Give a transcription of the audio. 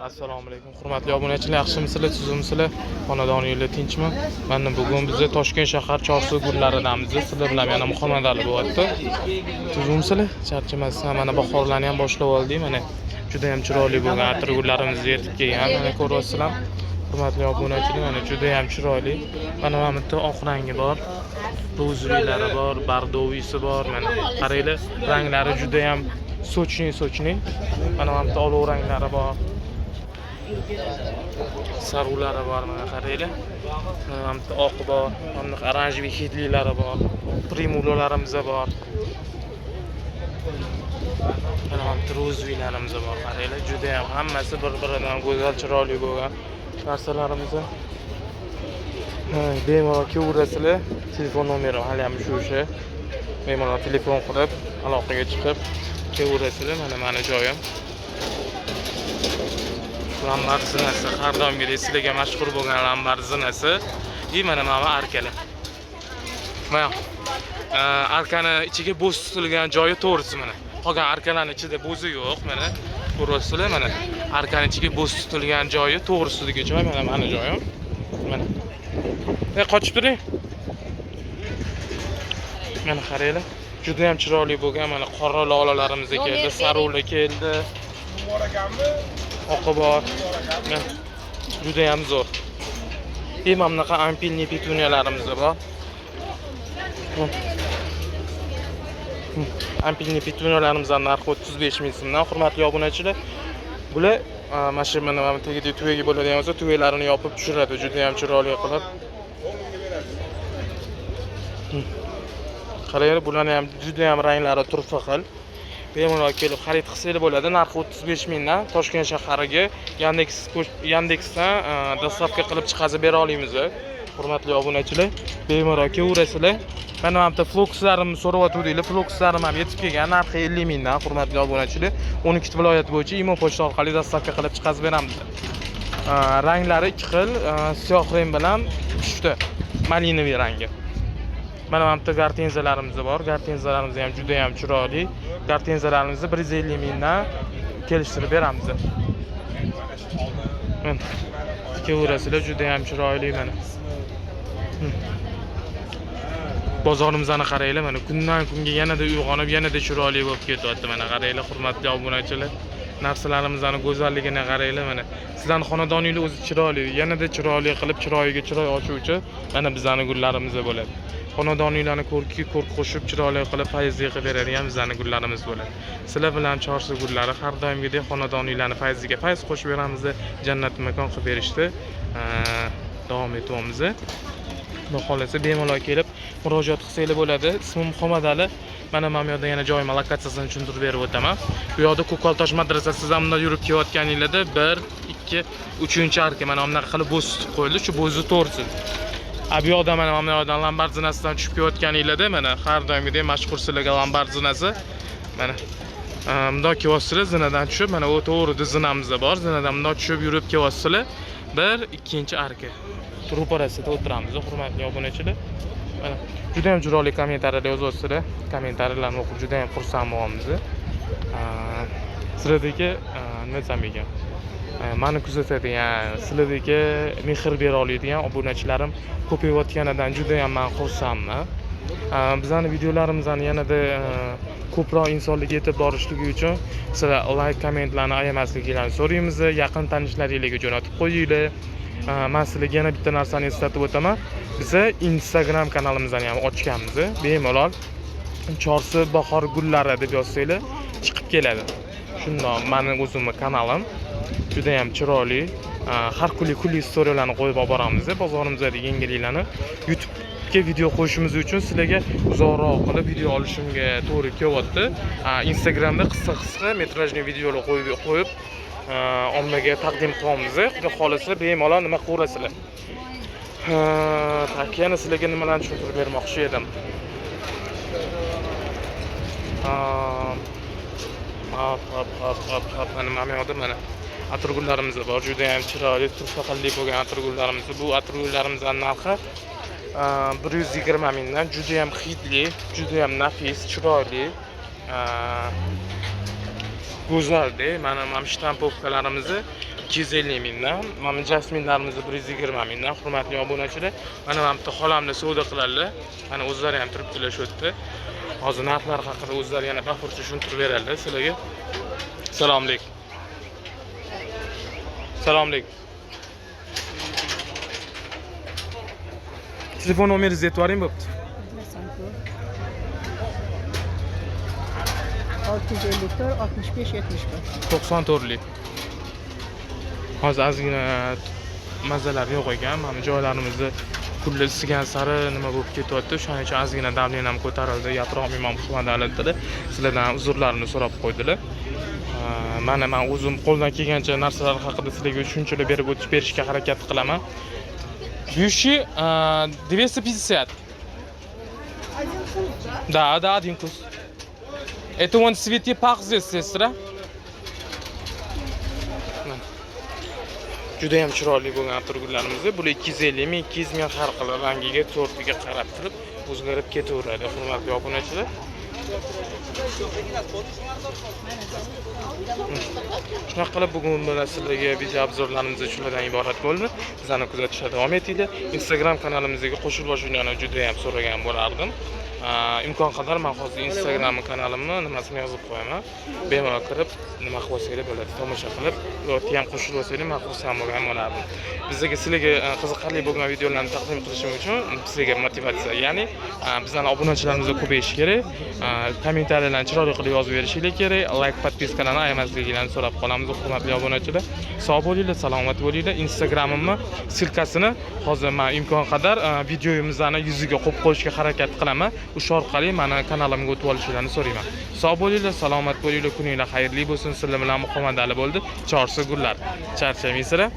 Assalomu alaykum, hurmatli obunachilar, yaxshimisizlar, tuzukmisizlar, xonadoninglar tinchmi? Mana bugun biz Toshkent shahar Chorsu gullaridamiz. Sizlar bilan yana Muhammad Ali bo'lyapti. Tuzukmisizlar? Charchamasdan mana bahorlarni ham boshlab oldik. Mana juda ham chiroyli bo'lgan atirgullarimiz yetib kelgan. Mana ko'ryapsizlar. Hurmatli obunachilar, mana juda ham chiroyli. Mana bu yerda oq rangi bor. Розовый lari bor, бордовый si bor. Mana qaranglar, ranglari juda ham сочный, сочный. Mana bu yerda olov ranglari bor. Sarulari bor, mana qaranglar. Mana bu yerda oqi bor, mana bunaqa оранжевый hidlilari bor. Primulalarimiz bor. Mana bu yerda розовый larimiz bor, qaranglar. Juda ham hammasi bir-biridan go'zal, chiroyli bo'lgan narsalarimiz. Ha, bemalol kelaverasizlar. Telefon nomerim hali ham shu o'sha. Bemalol telefon qilib, aloqaga chiqib kelaverasizlar. Mana mani joyim. Lambar zinasi har doimgidek sizlarga mashhur bo'lgan lambar zinasi. И mana bu arkalar. Mana arkani ichiga bo'z tutilgan joyi to'g'risi mana. Qolgan arkalarning ichida bo'zi yo'q, mana. Ko'ryapsizlar, mana. Arkani ichiga bo'z tutilgan joyi to'g'risidagi joy mana mani joyim. Mana. Qochib turing. Mana qaranglar. Juda ham chiroyli bo'lgan mana qora lolalarimiz keldi, saruvlar keldi. Oqi bor. Mana juda ham zo'r. И mana bunaqa ампельный petuniyalarimiz bor. Ампельный petuniyalarimizni narxi 35 ming so'mdan, hurmatli obunachilar. Bular mana shu mana bu tagida tuvagi bo'ladigan bo'lsa, tuvaklarini yopib tushiradi, juda ham chiroyli qilib. Qaranglar, bularni ham juda ham ranglari turfa xil. Bemalol kelib xarid qilsanglar bo'ladi. Narxi 35 mingdan. Toshkent shahariga Yandexdan доставка qilib chiqazib bera olamiz. Hurmatli obunachilar, bemalol kelaverasizlar. Mana bu yerda flokslarimni so'rayotgandinglar. Flokslarim ham yetib kelgan. Narxi 50 mingdan, hurmatli obunachilar. 12 viloyat bo'yicha Imo pochta orqali доставка qilib chiqazib beramiz. Ranglari ikki xil, siyoh rang bilan pushti, малиновый rangi. Mana bu yerda gortenziyalarimiz bor. Gortenziyalarimiz ham juda ham chiroyli. Gortenziyalarimizni 150 mingdan kelishtirib beramiz. Mana kelaverasizlar, juda ham chiroyli mana. Bozorimizni qaranglar, mana kundan kunga yanada uyg'onib, yanada chiroyli bo'lib ketyapti. Mana qaranglar, hurmatli obunachilar. Narsalarimizni go'zalligini qaranglar mana. Sizlarning xonadoninglar o'zi chiroyli, yanada chiroyli qilib, chiroyiga chiroy ochuvchi mana bizning gullarimiz bo'ladi. Xonadoninglarni ko'rkiga ko'rk qo'shib, chiroyli qilib, fayzli qilib beradigan bizning gullarimiz bo'ladi. Sizlar bilan Chorsu gullari har doimgidek xonadoninglarni fayziga fayz qo'shib beramiz, jannat makon qilib berishdi. Davom etyapmiz. Xudo xohlasa bemalol kelib murojaat qilsanglar bo'ladi. Ismim Muhammad Ali. Mana bu yerda yana joyim lokatsiyasini tushuntirib berib o'taman. Bu yoqda Ko'kaltosh madrasasidan bunday yurib kelayotganinglarda 1, 2, 3-arka mana bunaqa qilib bo'z tutib qo'yildi. Shu bo'zni to'g'risi. A bu yoqda mana bu yoqdan Lombard zinasidan tushib kelayotganinglarda mana har doimgidek mashhur sizlarga Lombard zinasi. Mana bundoq kelyapsizlar, zinadan tushib, mana u to'g'rida zinamiz bor. Zinadan bundoq tushib yurib kelyapsizlar. 1, 2 arka. Ro'parasida o'tiramiz, hurmatli obunachilar. Mana juda ham chiroyli kommentariyalar yozyapsizlar. Kommentariyalarni o'qib juda ham xursand bo'lyapmiz. Sizlardagi nima desam ekan? Mani kuzatadigan, sizlardagi mehr bera oladigan obunachilarim ko'payayotganidan juda ham man xursandman. Bizani videolarimizni yanada ko'proq insonlarga yetib borishligi uchun sizlar layk, kommentlarni ayamasliklarini so'raymiz. Yaqin tanishlaringlarga jo'natib qo'yinglar. Man sizlarga yana bitta narsani eslatib o'taman. Biza Instagram kanalimizni ham ochganmiz. Bemalol Chorsu bahor gullari deb yozsanglar chiqib keladi. Shundoq mani o'zimni kanalim juda ham chiroyli. Har kunlik kunlik storylarni qo'yib olib boramiz. Bozorimizdagi yangiliklarni YouTube'ga video qo'yishimiz uchun sizlarga uzoqroq qilib video olishimga to'g'ri kelyapti. Instagramda qisqa-qisqa метражный videolar qo'yib ommaga taqdim qilyapmiz. Xudo xohlasa bemalol nima qilaverasizlar. Так, yana sizlarga nimalarni tushuntirib bermoqchi edim. Hop, hop, hop, hop, hop, mana bu yoqda mana atirgullarimiz bor. Juda ham chiroyli, turfa xilli bo'lgan atirgullarimiz. Bu atirgullarimizni narxi 120 mingdan. Juda ham hidli, juda ham nafis, chiroyli, go'zalda. Mana shtampovkalarimizni 250 mingdan. Mana jasminlarimiz 120 mingdan, hurmatli obunachilar. Mana bu yerda xolamni savdo qiladilar. Mana o'zlari ham turibdilar shu yerda. Hozir narxlar haqida o'zlari yana bafurja tushuntirib beradilar sizlarga. Assalomu alaykum. Assalomu alaykum. Telefon nomeringizni aytib yuboring bo'pti. 654 65 71. 94lik. Hozir ozgina mazalar yo'q ekan. Mana joylarimizda kunlar isigan sari nima bo'lib ketyapti. Shuning uchun ozgina давление ham ko'tarildi. Gapira olmayman Muhammad Ali. Sizlardan uzrlarimni so'rab qo'ydilar. Mana men o'zim qo'ldan kelgancha narsalar haqida sizlarga tushunchalar berib o'tish berishga harakat qilaman. Бьющий 250. Один куст, да? Да, да, один куст. Это он цветы пах здесь, сестра. Juda ham chiroyli bo'lgan atirgullarimiz. Bular 250 ming, 200 ming har xil rangiga, sortiga qarab turib o'zgarib ketaveradi, hurmatli obunachilar. Shunaqa qilib bugun bilan sizlarga video obzorlarimiz shulardan iborat bo'ldi. Bizani kuzatishda davom etinglar. Instagram kanalimizga qo'shilib olishinglarni juda ham so'ragan bo'lardim. Imkon qadar men hozir Instagram kanalimni nimasini yozib qo'yaman. Bemalol kirib, nima qilib olsanglar bo'ladi, tomosha qilib, yoki ham qo'shilib olsanglar men xursand bo'lgan bo'lardim. Bizga sizlarga qiziqarli bo'lgan videolarni taqdim qilishim uchun sizlarga motivatsiya, ya'ni bizning obunachilarimiz ko'payishi kerak. Kommentariyalarni chiroyli qilib yozib berishinglar kerak. Like, podpiskalarni ayamasligingizni so'rab qolamiz, hurmatli obunachilar. Sog' bo'linglar, salomat bo'linglar. Instagramimni silkasini hozir men imkon qadar videomizni yuziga qo'yib qo'yishga harakat qilaman. O'sha orqali meni kanalimga o'tib olishingizni so'rayman. Sog' bo'linglar, salomat bo'linglar, kuninglar xayrli bo'lsin. Sizlar bilan Muhammad Ali bo'ldi. Chorsi gullar. Charchamaysizlar.